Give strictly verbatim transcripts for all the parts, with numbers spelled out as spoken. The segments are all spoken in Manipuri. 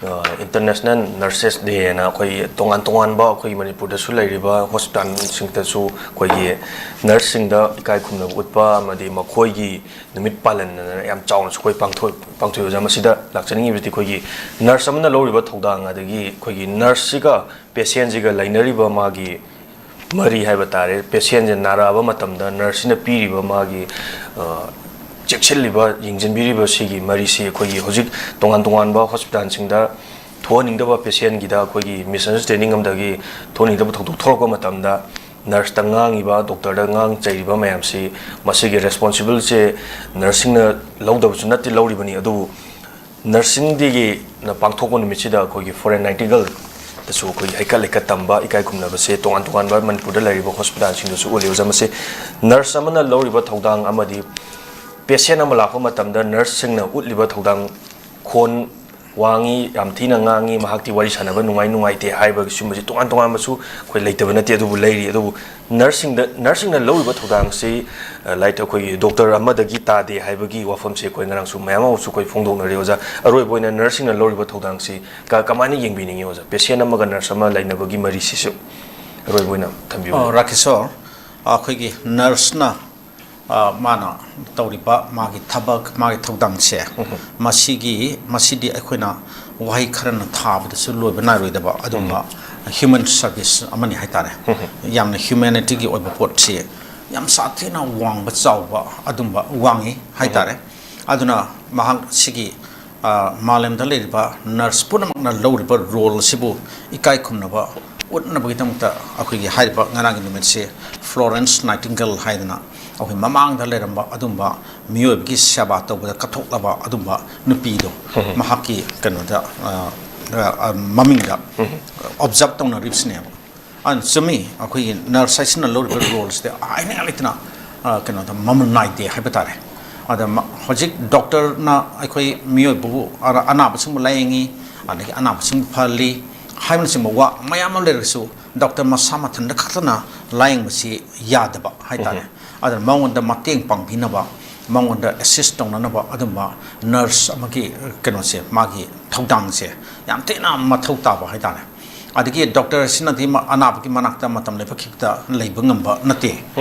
International Nurses Day ꯍꯥꯏꯅ ꯑꯩꯈꯣꯏꯒꯤ ꯇꯣꯉꯥꯟ ꯇꯣꯉꯥꯟꯕ ꯑꯩꯈꯣꯏꯒꯤ ꯃꯅꯤꯄꯨꯔꯗꯁꯨ ꯂꯩꯔꯤꯕ ꯍꯣꯁꯄꯤꯇꯥꯜꯁꯤꯡꯗꯁꯨ ꯑꯩꯈꯣꯏꯒꯤ ꯅꯔꯁꯁꯤꯡꯗ ꯏꯀꯥꯏ ꯈꯨꯝꯅꯕ ꯎꯠꯄ ꯑꯃꯗꯤ ꯃꯈꯣꯏꯒꯤ ꯅꯨꯃꯤꯠ ꯄꯥꯂꯟꯗꯅ ꯌꯥꯝ ꯆꯥꯎꯅꯁꯨ ꯑꯩꯈꯣꯏ ꯄꯥꯡꯊꯣꯛ ꯄꯥꯡꯊꯣꯛꯏ ꯑꯣꯖꯥ꯫ ꯃꯁꯤꯗ ꯂꯥꯛꯆꯅꯤꯡꯉꯤꯕꯗꯤ ꯑꯩꯈꯣꯏꯒꯤ ꯅꯔꯁ ꯑꯃꯅ ꯂꯧꯔꯤꯕ ꯊꯧꯗꯥꯡ, ꯑꯗꯒꯤ ꯑꯩꯈꯣꯏꯒꯤ ꯅꯔꯁꯁꯤꯒ ꯄꯦꯁꯦꯟꯁꯤꯒ ꯂꯩꯅꯔꯤꯕ ꯃꯥꯒꯤ ꯃꯔꯤ ꯍꯥꯏꯕ ꯇꯥꯔꯦ, ꯄꯦꯁꯦꯟꯁꯦ ꯅꯥꯔꯛꯑꯕ ꯃꯇꯝꯗ ꯅꯔꯁꯁꯤꯅ ꯄꯤꯔꯤꯕ ꯃꯥꯒꯤ ꯆꯦꯛꯁꯤꯜꯂꯤꯕ, ꯌꯦꯡꯁꯤꯟꯕꯤꯔꯤꯕ ꯁꯤꯒꯤ ꯃꯔꯤꯁꯤ ꯑꯩꯈꯣꯏꯒꯤ ꯍꯧꯖꯤꯛ ꯇꯣꯉꯥꯟ ꯇꯣꯉꯥꯟꯕ ꯍꯣꯁꯄꯤꯇꯥꯜꯁꯤꯡꯗ ꯊꯣꯛꯍꯟꯅꯤꯡꯗꯕ ꯄꯦꯁꯦꯟꯒꯤꯗ ꯑꯩꯈꯣꯏꯒꯤ ꯃꯤꯁꯑꯟꯗꯔꯁꯇꯦꯟꯗꯤꯡ ꯑꯃꯗꯒꯤ ꯊꯣꯛꯍꯟꯅꯤꯡꯗꯕ ꯊꯧꯗꯣꯛ ꯊꯣꯛꯂꯛꯄ ꯃꯇꯝꯗ ꯅꯔꯁꯇ ꯉꯥꯡꯉꯤꯕ, ꯗꯣꯛꯇꯔꯗ ꯉꯥꯡ ꯆꯩꯔꯤꯕ ꯃꯌꯥꯝꯁꯤ, ꯃꯁꯤꯒꯤ ꯔꯦꯁꯄꯣꯟꯁꯤꯕꯜꯁꯦ ꯅꯔꯁꯁꯤꯡꯅ ꯂꯧꯗꯕꯁꯨ ꯅꯠꯇꯦ, ꯂꯧꯔꯤꯕꯅꯤ꯫ ꯑꯗꯨꯕꯨ ꯅꯔꯁꯤꯡ ꯗꯦꯒꯤꯅ ꯄꯥꯡꯊꯣꯛꯄ ꯅꯨꯃꯤꯠꯁꯤꯗ ꯑꯩꯈꯣꯏꯒꯤ ꯐꯣꯔꯦꯟ ꯅꯥꯏꯇꯤꯡꯒꯜꯗꯁꯨ ꯑꯩꯈꯣꯏꯒꯤ ꯍꯩꯀꯠ ꯂꯩꯀꯠ ꯇꯝꯕ, ꯏꯀꯥꯏ ꯈꯨꯝꯅꯕꯁꯦ ꯇꯣꯉꯥꯟ ꯇꯣꯉꯥꯟꯕ ꯃꯅꯤꯄꯨꯔꯗ ꯂꯩꯔꯤꯕ ꯍꯣꯁꯄꯤꯇꯥꯜꯁꯤꯡꯗꯁꯨ ꯎꯠꯂꯤ ꯑꯣꯖꯥ꯫ ꯃꯁꯤ ꯅꯔꯁ ꯑꯃꯅ ꯂꯧꯔꯤꯕ ꯊꯧꯗꯥꯡ ꯑꯃꯗꯤ ꯄꯦꯁꯦꯟ ꯑꯃ ꯂꯥꯛꯄ ꯃꯇꯝꯗ ꯅꯔꯁꯁꯤꯡꯅ ꯎꯠꯂꯤꯕ ꯊꯧꯗꯥꯡ, ꯈꯣꯟ ꯋꯥꯡꯉꯤ, ꯌꯥꯝ ꯊꯤꯅ ꯉꯥꯡꯉꯤ, ꯃꯍꯥꯛꯇꯤ ꯋꯥꯔꯤ ꯁꯥꯟꯅꯕ ꯅꯨꯡꯉꯥꯏ ꯅꯨꯡꯉꯥꯏꯇꯦ ꯍꯥꯏꯕ ꯁꯤꯒꯨꯝꯕꯁꯤ ꯇꯣꯉꯥꯟ ꯇꯣꯉꯥꯟꯕꯁꯨ ꯑꯩꯈꯣꯏ ꯂꯩꯇꯕ ꯅꯠꯇꯦ, ꯑꯗꯨꯕꯨ ꯂꯩꯔꯤ꯫ ꯑꯗꯨꯕꯨ ꯅꯔꯁꯁꯤꯡꯗ, ꯅꯔꯁꯁꯤꯡꯅ ꯂꯧꯔꯤꯕ ꯊꯧꯗꯥꯡꯁꯤ, ꯑ, ꯂꯥꯏꯛ ꯑꯩꯈꯣꯏꯒꯤ ꯗꯣꯛꯇꯔ ꯑꯃꯗꯒꯤ ꯇꯥꯗꯦ ꯍꯥꯏꯕꯒꯤ ꯋꯥꯐꯝꯁꯤ ꯑꯩꯈꯣꯏ ꯉꯔꯥꯡꯁꯨ ꯃꯌꯥꯝ ꯑꯃꯁꯨ ꯑꯩꯈꯣꯏ ꯐꯣꯡꯗꯣꯛꯅꯔꯦ ꯑꯣꯖꯥ꯫ ꯑꯔꯣꯏꯕ ꯑꯣꯏꯅ ꯅꯔꯁꯁꯤꯡꯅ ꯂꯧꯔꯤꯕ ꯊꯧꯗꯥꯡꯁꯤ ꯀ-, ꯀꯃꯥꯏꯅ ꯌꯦꯡꯕꯤꯅꯤꯡꯉꯤ ꯑꯣꯖꯥ? ꯄꯦꯁꯦꯟ ꯑꯃꯒ ꯅꯔꯁ ꯑꯃ ꯂꯩꯅꯕꯒꯤ ꯃꯔꯤꯁꯤꯁꯨ ꯑꯔꯣꯏꯕ ꯑꯣꯏꯅ ꯊꯝꯕꯤꯌꯨ꯫ ꯑ, ꯔꯥꯀꯦꯁꯣꯔ, ꯑꯩꯈꯣꯏꯒꯤ ꯅꯔꯁꯅ, ꯑ, ꯃꯥꯅ ꯇꯧꯔꯤꯕ ꯃꯥꯒꯤ ꯊꯕꯛ, ꯃꯥꯒꯤ ꯊꯧꯗꯥꯡꯁꯦ, ꯎꯝ꯫ ꯃꯁꯤꯒꯤ, ꯃꯁꯤꯗꯤ ꯑꯩꯈꯣꯏꯅ ꯋꯥꯍꯩ ꯈꯔꯅ ꯊꯥꯕꯗꯁꯨ ꯂꯣꯏꯕ ꯅꯥꯏꯔꯣꯏꯗꯕ ꯑꯗꯨꯝꯕ ꯎꯝ꯫ ꯍ꯭ꯌꯨꯃꯦꯟ ꯁꯔꯚꯤꯁ ꯑꯃꯅꯤ ꯍꯥꯏꯇꯥꯔꯦ꯫ ꯎꯝ꯫ ꯌꯥꯝꯅ ꯍ꯭ꯌꯨꯃꯦꯅꯤꯇꯤꯒꯤ ꯑꯣꯏꯕ ꯄꯣꯠꯁꯤ ꯌꯥꯝ ꯁꯥꯊꯤꯅ ꯋꯥꯡꯕ ꯆꯥꯎꯕ ꯑꯗꯨꯝꯕ ꯋꯥꯡꯉꯤ ꯍꯥꯏꯇꯥꯔꯦ꯫ ꯎꯝ꯫ ꯑꯗꯨꯅ ꯃꯍꯥꯛ ꯁꯤꯒꯤ, ꯑ, ꯃꯥꯂꯦꯝꯗ ꯂꯩꯔꯤꯕ ꯅꯔꯁ ꯄꯨꯝꯅꯃꯛꯅ ꯂꯧꯔꯤꯕ ꯔꯣꯜ ꯑꯁꯤꯕꯨ ꯏꯀꯥꯏ ꯈꯨꯝꯅꯕ ꯎꯠꯅꯕꯒꯤꯗꯃꯛꯇ ꯑꯩꯈꯣꯏꯒꯤ ꯍꯥꯏꯔꯤꯕ ꯉꯔꯥꯡꯒꯤ ꯅꯨꯃꯤꯠꯁꯤ ꯐ꯭ꯂꯣꯔꯦꯟꯁ ꯅꯥꯏꯇꯤꯡꯒꯦꯜ ꯍꯥꯏꯗꯅ ꯑꯩꯈꯣꯏ ꯃꯃꯥꯡꯗ ꯂꯩꯔꯝꯕ ꯑꯗꯨꯝꯕ ꯃꯤꯑꯣꯏꯕꯒꯤ ꯁꯦꯕꯥ ꯇꯧꯕꯗ ꯀꯠꯊꯣꯛꯂꯕ ꯑꯗꯨꯝꯕ ꯅꯨꯄꯤꯗꯣ, ꯎꯝ꯫ ꯃꯍꯥꯛꯀꯤ ꯀꯩꯅꯣꯗ, ꯑ, ꯑ, ꯑ, ꯃꯃꯤꯡꯗ ꯎꯝ꯫ ꯑꯣꯕꯖꯥꯔꯕ ꯇꯧꯅꯔꯤꯕꯁꯤꯅꯦꯕ꯫ ꯑꯗꯨꯅ ꯆꯨꯝꯃꯤ, ꯑꯩꯈꯣꯏꯒꯤ ꯅꯔꯁ ꯍꯥꯏꯁꯤꯅ ꯂꯧꯔꯤꯕ ꯔꯣꯜꯁꯤꯗ ꯍꯥꯏꯅꯤꯡꯉꯥꯏ ꯂꯩꯇꯅ, ꯑ, ꯀꯩꯅꯣꯗ ꯃꯃꯜ ꯅꯥꯏꯗꯦ ꯍꯥꯏꯕ ꯇꯥꯔꯦ꯫ ꯑꯗ ꯃ-, ꯍꯧꯖꯤꯛ ꯗꯣꯛꯇꯔꯅ ꯑꯩꯈꯣꯏ ꯃꯤꯑꯣꯏꯕꯕꯨ, ꯑ-, ꯑꯅꯥꯕꯁꯤꯡꯕꯨ ꯂꯥꯌꯦꯡꯉꯤ, ꯑꯗꯒꯤ ꯑꯅꯥꯕꯁꯤꯡꯕꯨ ꯐꯍꯜꯂꯤ ꯍꯥꯏꯕꯅꯆꯤꯡꯕ ꯋꯥ ꯃꯌꯥꯝ ꯑꯃ ꯂꯩꯔꯒꯁꯨ, ꯗꯣꯛꯇꯔ ꯃꯁꯥ ꯃꯊꯟꯇ ꯈꯛꯇꯅ ꯂꯥꯌꯦꯡꯕꯁꯤ ꯌꯥꯗꯕ ꯍꯥꯏꯇꯥꯔꯦ꯫ ꯎꯝ꯫ ꯑꯗꯨꯅ ꯃꯉꯣꯟꯗ ꯃꯇꯦꯡ ꯄꯥꯡꯕꯤꯅꯕ ꯃꯉꯣꯟꯗ ꯑꯦꯁꯤꯁ ꯇꯧꯅꯅꯕ ꯑꯗꯨꯝꯕ ꯅꯔꯁ ꯑꯃꯒꯤ ꯀꯩꯅꯣꯁꯦ, ꯃꯥꯒꯤ ꯊꯧꯗꯥꯡꯁꯦ ꯌꯥꯝ ꯊꯤꯅ ꯃꯊꯧ ꯇꯥꯕ ꯍꯥꯏꯇꯥꯔꯦ꯫ ꯑꯗꯒꯤ ꯗꯣꯛꯇꯔ ꯑꯁꯤꯅꯗꯤ ꯃ-, ꯑꯅꯥꯕꯒꯤ ꯃꯅꯥꯛꯇ ꯃꯇꯝ ꯂꯦꯞꯄ ꯈꯤꯕꯗ ꯂꯩꯕ ꯉꯝꯕ ꯅꯠꯇꯦ꯫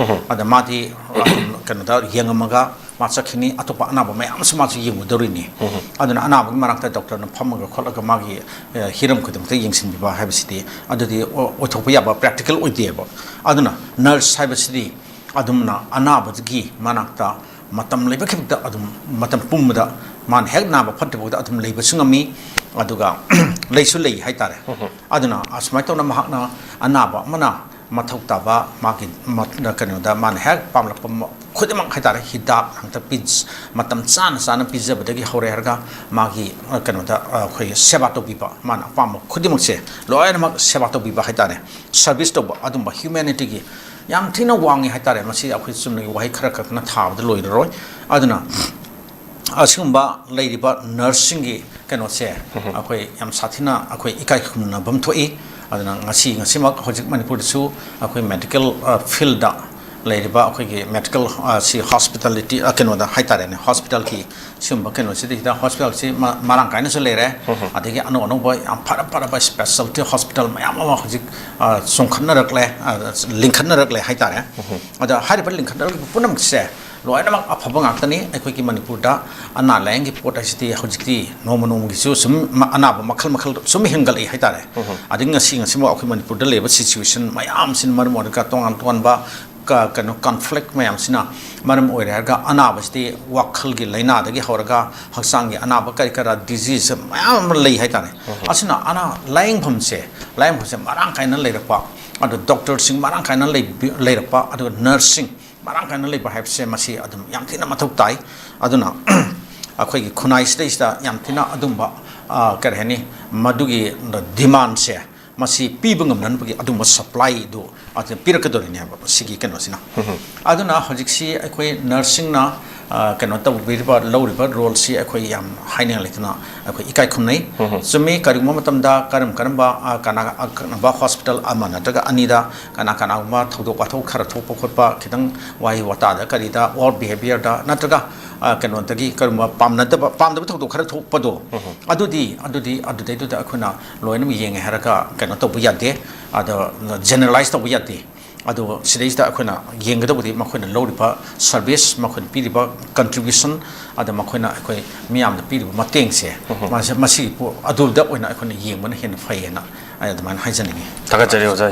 ꯑꯗ ꯃꯥꯗꯤ, ꯑ, ꯀꯩꯅꯣꯗ ꯌꯦꯡꯉꯝꯃꯒ ꯃꯥ ꯆꯠꯈꯤꯅꯤ, ꯑꯇꯣꯞꯄ ꯑꯅꯥꯕ ꯃꯌꯥꯝ ꯑꯃꯁꯨ ꯃꯥꯁꯨ ꯌꯦꯡꯉꯨꯗꯧꯔꯤꯅꯤ꯫ ꯑꯗꯨꯅ ꯑꯅꯥꯕꯒꯤ ꯃꯅꯥꯛꯇ ꯗꯣꯛꯇꯔꯅ ꯐꯝꯃꯒ ꯈꯣꯠꯂꯒ ꯃꯥꯒꯤ, ꯑ, ꯍꯤꯔꯝ ꯈꯨꯗꯤꯡꯃꯛꯇ ꯌꯦꯡꯁꯤꯟꯕꯤꯕ ꯍꯥꯏꯕꯁꯤꯗꯤ ꯑꯗꯨꯗꯤ ꯑꯣ-, ꯑꯣꯏꯊꯣꯛꯄ ꯌꯥꯕ, ꯄ꯭ꯔꯦꯛꯇꯤꯀꯦꯜ ꯑꯣꯏꯗꯦꯕ꯫ ꯑꯗꯨꯅ ꯅꯔꯁ ꯍꯥꯏꯕꯁꯤꯗꯤ ꯑꯗꯨꯝꯅ ꯑꯅꯥꯕꯗꯨꯒꯤ ꯃꯅꯥꯛꯇ ꯃꯇꯝ ꯂꯩꯕ ꯈꯤꯕꯗ ꯑꯗꯨꯝ, ꯃꯇꯝ ꯄꯨꯝꯕꯗ ꯃꯥꯅ ꯍꯦꯛ ꯅꯥꯕ ꯐꯠꯇ꯭ꯔꯤꯐꯥꯎꯗ ꯑꯗꯨꯝ ꯂꯩꯕꯁꯨ ꯉꯝꯃꯤ, ꯑꯗꯨꯒ ꯂꯩꯁꯨ ꯂꯩ ꯍꯥꯏꯇꯥꯔꯦ꯫ ꯑꯗꯨꯅ ꯑꯁꯨꯃꯥꯏꯅ ꯇꯧꯅ ꯃꯍꯥꯛꯅ ꯑꯅꯥꯕ ꯑꯃꯅ ꯃꯊꯧ ꯇꯥꯕ ꯃꯥꯒꯤ ꯃ-, ꯀꯩꯅꯣꯗ ꯃꯥꯅ ꯍꯦꯛ ꯄꯥꯝꯂꯛꯄ ꯃ-, ꯈꯨꯗꯤꯡꯃꯛ ꯍꯥꯏꯇꯥꯔꯦ, ꯍꯤꯗꯥꯛ ꯂꯥꯡꯊꯛ ꯄꯤꯖ-, ꯃꯇꯝ ꯆꯥꯅ ꯆꯥꯅ ꯄꯤꯖꯕꯗꯒꯤ ꯍꯧꯔꯦ ꯍꯥꯏꯔꯒ ꯃꯥꯒꯤ, ꯑ, ꯀꯩꯅꯣꯗ, ꯑ, ꯑꯩꯈꯣꯏꯒꯤ ꯁꯦꯕꯥ ꯇꯧꯕꯤꯕ, ꯃꯥꯅ ꯑꯄꯥꯝꯕ ꯈꯨꯗꯤꯡꯃꯛꯁꯦ ꯂꯣꯏꯅꯃꯛ ꯁꯦꯕꯥ ꯇꯧꯕꯤꯕ ꯍꯥꯏꯇꯥꯔꯦ, ꯁꯔꯚꯤꯁ ꯇꯧꯕ, ꯑꯗꯨꯝꯕ ꯍ꯭ꯌꯨꯃꯦꯅꯤꯇꯤꯒꯤ ꯌꯥꯝ ꯊꯤꯅ ꯋꯥꯡꯉꯤ ꯍꯥꯏꯇꯥꯔꯦ꯫ ꯃꯁꯤ ꯑꯩꯈꯣꯏ ꯆꯨꯝꯅꯒꯤ ꯋꯥꯍꯩ ꯈꯔ ꯈꯛꯅ ꯊꯥꯕꯗ ꯂꯣꯏꯔꯔꯣꯏ꯫ ꯑꯗꯨꯅ ꯑꯁꯤꯒꯨꯝꯕ ꯂꯩꯔꯤꯕ ꯅꯔꯁꯁꯤꯡꯒꯤ ꯀꯩꯅꯣꯁꯦ ꯑꯩꯈꯣꯏ ꯌꯥꯝ ꯁꯥꯊꯤꯅ ꯑꯩꯈꯣꯏ ꯏꯀꯥꯏ ꯈꯨꯝꯅꯐꯝ ꯊꯣꯛꯏ꯫ ꯑꯗꯨꯅ ꯉꯁꯤ, ꯉꯁꯤꯃꯛ ꯍꯧꯖꯤꯛ ꯃꯅꯤꯄꯨꯔꯗꯁꯨ ꯑꯩꯈꯣꯏ ꯃꯦꯗꯤꯀꯦꯜ, ꯑ, ꯐꯤꯜꯗ ꯂꯩꯔꯤꯕ ꯑꯩꯈꯣꯏꯒꯤ ꯃꯦꯗꯤꯀꯦꯜ, ꯑ, ꯁꯤ ꯍꯣꯁꯄꯤꯇꯥꯂꯤꯇꯤ, ꯑ, ꯀꯩꯅꯣꯗ ꯍꯥꯏꯇꯥꯔꯦꯅꯦ, ꯍꯣꯁꯄꯤꯇꯥꯜꯒꯤ ꯁꯤꯒꯨꯝꯕ ꯀꯩꯅꯣꯁꯤꯗꯩꯁꯤꯗ ꯍꯣꯁꯄꯤꯇꯥꯜꯁꯤ ꯃ-, ꯃꯔꯥꯡ ꯀꯥꯏꯅꯁꯨ ꯂꯩꯔꯦ꯫ ꯑꯗꯒꯤ ꯑꯅꯧ ꯑꯅꯧꯕ ꯌꯥꯝ ꯐꯔ ꯐꯔꯕ ꯁ꯭ꯄꯦꯁꯥꯂꯤꯇꯤ ꯍꯣꯁꯄꯤꯇꯥꯜ ꯃꯌꯥꯝ ꯑꯃ ꯍꯧꯖꯤꯛ, ꯑ, ꯆꯣꯡꯈꯠꯅꯔꯛꯂꯦ, ꯑ, ꯂꯤꯡꯈꯠꯅꯔꯛꯂꯦ ꯍꯥꯏꯇꯥꯔꯦ꯫ ꯑꯗ ꯍꯥꯏꯔꯤꯕ ꯂꯤꯡꯈꯠꯅꯔꯛꯂꯤꯕ ꯄꯨꯝꯅꯃꯛꯁꯦ ꯂꯣꯏꯅꯃꯛ ꯑꯐꯕ ꯉꯥꯛꯇꯅꯤ꯫ ꯑꯩꯈꯣꯏꯒꯤ ꯃꯅꯤꯄꯨꯔꯗ ꯑꯅꯥ ꯂꯥꯌꯦꯡꯒꯤ ꯄꯣꯠ ꯍꯥꯏꯁꯤꯗꯤ ꯍꯧꯖꯤꯛꯇꯤ ꯅꯣꯡꯃ ꯅꯣꯡꯃꯒꯤꯁꯨ ꯁꯨꯝ ꯃ-, ꯑꯅꯥꯕ ꯃꯈꯜ ꯃꯈꯜ ꯁꯨꯝ ꯍꯦꯟꯒꯠꯂꯛꯏ ꯍꯥꯏꯇꯥꯔꯦ꯫ ꯑꯗꯒꯤ ꯉꯁꯤ, ꯉꯁꯤꯃꯛ ꯑꯩꯈꯣꯏ ꯃꯅꯤꯄꯨꯔꯗ ꯂꯩꯔꯤꯕ ꯁꯤꯆꯨꯋꯦꯁꯟ ꯃꯌꯥꯝꯁꯤꯅ ꯃꯔꯝ ꯑꯣꯏꯔꯒ ꯇꯣꯉꯥꯟ ꯇꯣꯉꯥꯟꯕ ꯀ-, ꯀꯩꯅꯣ, ꯀꯟꯐ꯭ꯂꯤꯛ ꯃꯌꯥꯝꯁꯤꯅ ꯃꯔꯝ ꯑꯣꯏꯔꯦ ꯍꯥꯏꯔꯒ ꯑꯅꯥꯕꯁꯤꯗꯤ ꯋꯥꯈꯜꯒꯤ ꯂꯥꯏꯅꯥꯗꯒꯤ ꯍꯧꯔꯒ ꯍꯛꯆꯥꯡꯒꯤ ꯑꯅꯥꯕ ꯀꯔꯤ ꯀꯔꯥ ꯗꯤꯖꯤꯖ ꯃꯌꯥꯝ ꯑꯃ ꯂꯩ ꯍꯥꯏꯇꯥꯔꯦ꯫ ꯑꯁꯤꯅ ꯑꯅꯥ ꯂꯥꯌꯦꯡꯐꯝꯁꯦ, ꯂꯥꯌꯦꯡꯐꯝꯁꯦ ꯃꯔꯥꯡ ꯀꯥꯏꯅ ꯂꯩꯔꯛꯄ, ꯑꯗꯨ ꯗꯣꯛꯇꯔꯁꯤꯡ ꯃꯔꯥꯡ ꯀꯥꯏꯅ ꯂꯩꯕꯤ-, ꯂꯩꯔꯛꯄ, ꯑꯗꯨꯒ ꯅꯔꯁꯁꯤꯡ ꯃꯔꯥꯡ ꯀꯥꯏꯅ ꯂꯩꯕ ꯍꯥꯏꯕꯁꯦ ꯃꯁꯤ ꯑꯗꯨꯝ ꯌꯥꯝ ꯊꯤꯅ ꯃꯊꯧ ꯇꯥꯏ꯫ ꯑꯗꯨꯅ ꯑꯩꯈꯣꯏꯒꯤ ꯈꯨꯟꯅꯥꯏꯁꯤꯗꯩꯁꯤꯗ ꯌꯥꯝ ꯊꯤꯅ ꯑꯗꯨꯝꯕ, ꯑ, ꯀꯔꯤ ꯍꯥꯏꯅꯤ, ꯃꯗꯨꯒꯤ ꯗꯤꯃꯥꯟꯁꯦ ꯃꯁꯤ ꯄꯤꯕ ꯉꯝꯅꯅꯕꯒꯤ ꯑꯗꯨꯝꯕ ꯁꯄ꯭ꯂꯥꯏꯗꯨ ꯑꯗꯨ ꯄꯤꯔꯛꯀꯗꯧꯔꯤꯅꯦꯕ ꯁꯤꯒꯤ ꯀꯩꯅꯣꯁꯤꯅ꯫ ꯑꯗꯨꯅ ꯍꯧꯖꯤꯛꯁꯤ ꯑꯩꯈꯣꯏ ꯅꯔꯁꯁꯤꯡꯅ ꯑ, ꯀꯩꯅꯣ ꯇꯧꯕꯤꯔꯤꯕ, ꯂꯧꯔꯤꯕ ꯔꯣꯜꯁꯤ ꯑꯩꯈꯣꯏ ꯌꯥꯝ ꯍꯥꯏꯅꯤꯡꯉꯥꯏ ꯂꯩꯇꯅ ꯑꯩꯈꯣꯏ ꯏꯀꯥꯏ ꯈꯨꯝꯅꯩ꯫ ꯆꯨꯝꯃꯤ, ꯀꯔꯤꯒꯨꯝꯕ ꯃꯇꯝꯗ ꯀꯔꯝ ꯀꯔꯝꯕ, ꯑ, ꯀꯅꯥ ꯑꯀꯛꯅꯕ ꯍꯣꯁꯄꯤꯇꯥꯜ ꯑꯃ ꯅꯠꯇ꯭ꯔꯒ ꯑꯅꯤꯗ ꯀꯅꯥ ꯀꯅꯥꯒꯨꯝꯕ ꯊꯧꯗꯣꯛ ꯋꯥꯊꯣꯛ ꯈꯔ ꯊꯣꯛꯄ ꯈꯣꯠꯄ, ꯈꯤꯇꯪ ꯋꯥꯍꯩ ꯋꯥꯇꯥꯗ ꯀꯔꯤꯗ, ꯑꯣꯔ ꯕꯤꯍꯦꯕꯤꯌꯔꯗ ꯅꯠꯇ꯭ꯔꯒ, ꯑ, ꯀꯩꯅꯣꯗꯒꯤ ꯀꯔꯤꯒꯨꯝꯕ ꯄꯥꯝꯅꯗꯕ, ꯄꯥꯝꯗꯕ ꯊꯧꯗꯣꯛ ꯈꯔ ꯊꯣꯛꯄꯗꯣ, ꯑꯗꯨꯗꯤ, ꯑꯗꯨꯗꯤ ꯑꯗꯨꯗꯩꯗꯨꯗ ꯑꯩꯈꯣꯏꯅ ꯂꯣꯏꯅꯃꯛ ꯌꯦꯡꯉꯦ ꯍꯥꯏꯔꯒ ꯀꯩꯅꯣ ꯇꯧꯕ ꯌꯥꯗꯦ, ꯑꯗꯣ ꯖꯦꯅꯔꯦꯂꯥꯏꯁ ꯇꯧꯕ ꯌꯥꯗꯦ꯫ ꯑꯗꯣ ꯁꯤꯗꯩꯁꯤꯗ ꯑꯩꯈꯣꯏꯅ ꯌꯦꯡꯒꯗꯧꯕꯗꯤ ꯃꯈꯣꯏꯅ ꯂꯧꯔꯤꯕ ꯁꯔꯚꯤꯁ, ꯃꯈꯣꯏꯅ ꯄꯤꯔꯤꯕ ꯀꯟꯇ꯭ꯔꯤꯕ꯭ꯌꯨꯁꯟ, ꯑꯗ ꯃꯈꯣꯏꯅ ꯑꯩꯈꯣꯏ ꯃꯤꯌꯥꯝꯗ ꯄꯤꯔꯤꯕ ꯃꯇꯦꯡꯁꯦ, ꯃꯥꯁꯦ, ꯃꯁꯤꯒꯤ ꯄꯣ-, ꯑꯗꯨꯗ ꯑꯣꯏꯅ ꯑꯩꯈꯣꯏꯅ ꯌꯦꯡꯕꯅ ꯍꯦꯟꯅ ꯐꯩꯌꯦꯅ ꯑꯩ ꯑꯗꯨꯃꯥꯏꯅ ꯍꯥꯏꯖꯅꯤꯡꯉꯤ꯫ ꯊꯥꯒꯠꯆꯔꯤ, ꯑꯣꯖꯥ꯫